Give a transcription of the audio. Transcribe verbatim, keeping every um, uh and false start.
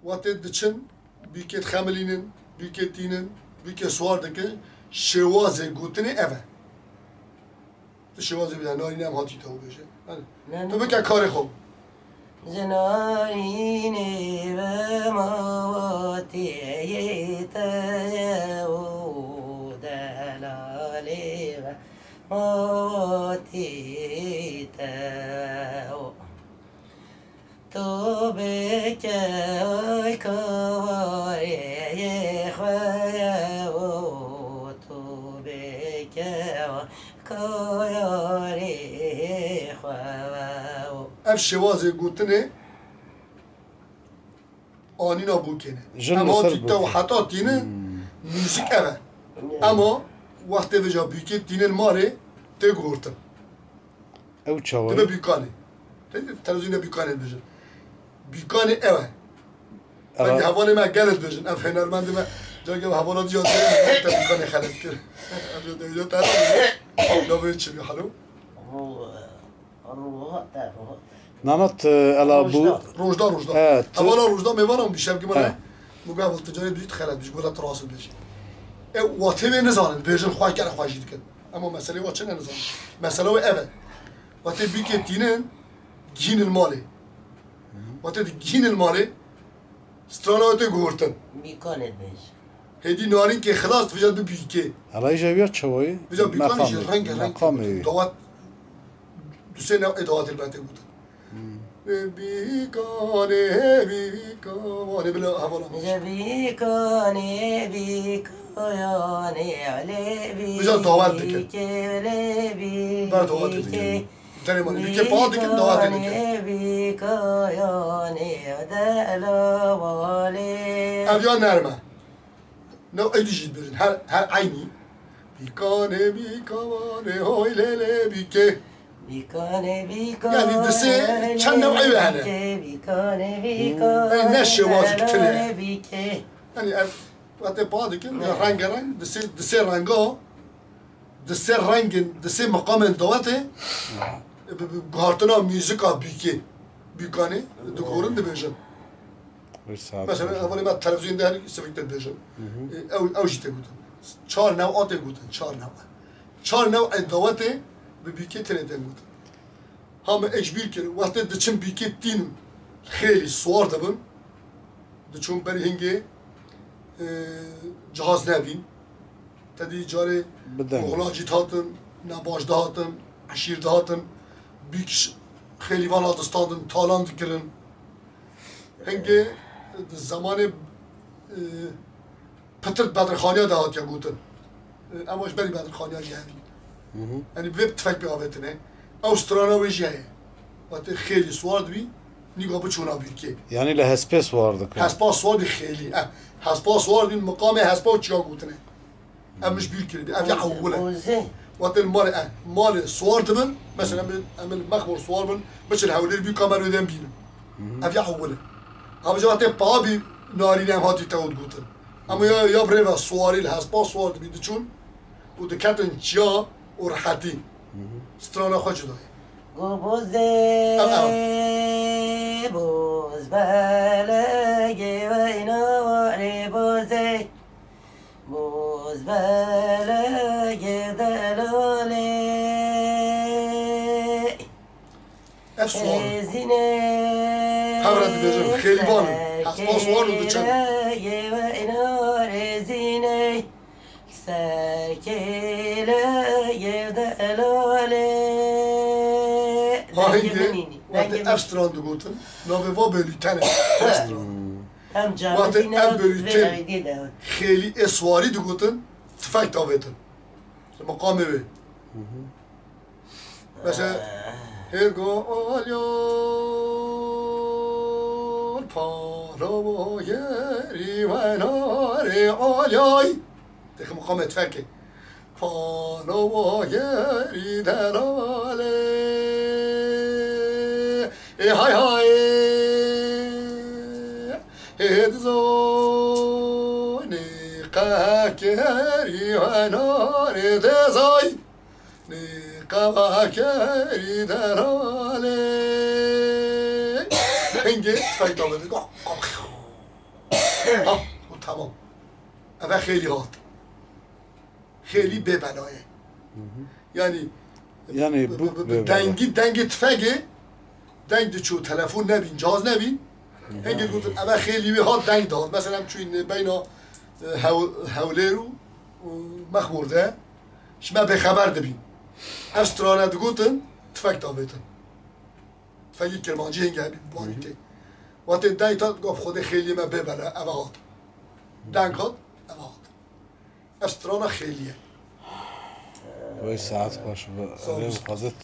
Watê diçin, bîkê dixemilînin, bîkê tînin, bîkê swar dikin, şêwazê gotinê ev e. Tu şêwazê bide, narîne em hatî te bêje. Hani, Ne, tu ne. bike karê xwe. Ji narînê ve ma watê te ye û delalê ve ma watê te o. Tu bike ay kawarê xwe ye û tu bike ay kayarê xwe ye û. Ev şêwazê gotinê anîna bûkê ne. Jin Em li ser hatî te û bûkê. heta tînin Hmm. muzîk ev e. Ema wextê vêca bûkê tînin marê tê guhurtin. Ew çawa Dibe ye? bîkanê. Te dî televizyonda bîkanê dibêjin. Bîkanê ew e. Belkî Ewa- hevalê me gelê dibêjin. Ev hunermendê me, careke hevala dî ya te bîkanê xelet kir. Ev ya te, ya te, ya bê çi bî halo? Ro-, rohat e, rohat. Nanat, e, ela bû. Rojda. Rojda, rojda. Evet. Hevala rojda mêvanan bî şevkî me He. ne. Mugavel tu carê dûjî xelet bî, ji gola tu rast bêjî. E, watê wê nizanin, dibêjin xwe gere xwe jî dikin. Ema meselê wa çi ne nizanin? Mesele wê ev e. Watê bîkê tînin, gihînin malê. Watê di gihînin malê, strana wê tê guhurtin. Bîkanê dibêj. Hêdî narînkê xilas, vêca bi bîkê. Elay jî ew ya çawa ye? Vêca bîkanê jî Meqamê. renge renge Meqamê. dawet, du sê new'ê dawetê li ber tê gotin. Hmm. Bîkanê, bîkanê, bila hevala. Ji bîkanê, bîkayanê, lê bî Vêca dawet dikin. kê, lê bî Ber dawetê dikin. kê. Tenê mane, bîkê pa dikin, dawetê dikin. Bîkanê, bîkayanê, delavalê. Ev ya nerm e. New êdî jî dibêjin. Her, her eynî. Bîkanê, bîkavanê, hoy lê lê bîkê. Bîkanê, bîka, Yani di sê çend new'ê wê hene. bîkê, bîkanê, bîka, Ê, ne şêwazî ki tune. bîkê. Yani ev, wate pa dikin, ya rengereng, di sê, di sê renga, di sê rengên, di sê meqamên dawetê, bi, bi guhartina muzîka bîkê, bîkanê, digurin dibêjin. Mesela, hevalê me televîzyonê de her sivik te dibêjin. Hı hı. E, ew, ew jî tê gotin. Çar new'a tê gotin, çar new'a. Çar new'ê dawetê bi bîkê tenê tên gotin. Ha me ê ji bîr kir, wextê diçin bîkê tînin, xêlî swar dibin, diçûn berî hingê, e, cihaz nebîn. Te dî carê Bi deng. Moxlan jî dihatin, nebaş dihatin, eşîr dihatin, bîk ş-, xêlî vana distandin, talan dikirin. Hingê di zemanê, e, pitir Bedirxaniya de hatiye gotin. E, ema ji berî Bedirxaniya jî hevî. Hı hı. Yanî bi vê tifek pê avêtine. Ew strana wê jî heye. Wate xêlî swar dibî, nîga biçûna bîrkê. Yanî li hespê swar dikin. Hespa swar dî xêlî. Eh, hespa swar dî, miqamê hespa û çiya gotine. Em ji bîr kirî, ev ya ewil e. Wate li malê, eh, malê swar dibin, mesela em, em li Mexmor swar bin, biçin Hewlêr bî kamerayê dem bînin. Ev ya ewil e. Ev jî wate pa bî narîne em hatî te û digotin. Ama ya, ya bi rê ve swarî li hespa swar dibî diçûn û diketin çiya û rehetî. Strana xwe cuda ye. Go bozê, Ev, ev. boz belegê weyna warê bozê. Boz belegê delalê. Ev swar in. Ezînê Hev re dibêjin, xêlîvan in. Hespa swar û diçin. Serkêleyê weyna rezînê. Serkêleyê delalê. Ha, Dengê hingê, binînî, wextê dengê ev stran digotin, navê va bölüten e. Ev stran. Em Wextê camitî ev ne bölüten vê aydî de. Xêlî ê swarî digotin, tifek davêtin. Li meqamê wê. Hı hı. Mesela, hêrgo alyan, pano gerî wenarê alyay. Têxi meqamê tifekê. Pano gerî delalê. Ê hay hay. Ê dizo nê qekerî wenarê dezay. Nê qekerî delalê. Hingê tifek davêtin. Ha, û tamam. Eve xêlî hat. Xêlî bê bela ye. Yani, Yani bi- bu bi- bi- bê bela. dengî, dengê tifegê, deng diçû, telefon nebîn, cihaz nebîn. Hingê gotin, eve xêlî wê hat deng da. Mesela em çûyîn beyna e, Hew- Hewlêr û û Mexmûr de. Ji me bêxeber dibîn. Ev strane digotin, tifek davêtin. Tifekî kirmancî hingê hebî, barî tê. Watê deng tat, gof Xwedê xêlî me bê bela, eve hat. Deng hat, eve hat. Ev strana xêlî ye. Vay saet xweş bi. Sağ ol. Eve xwezet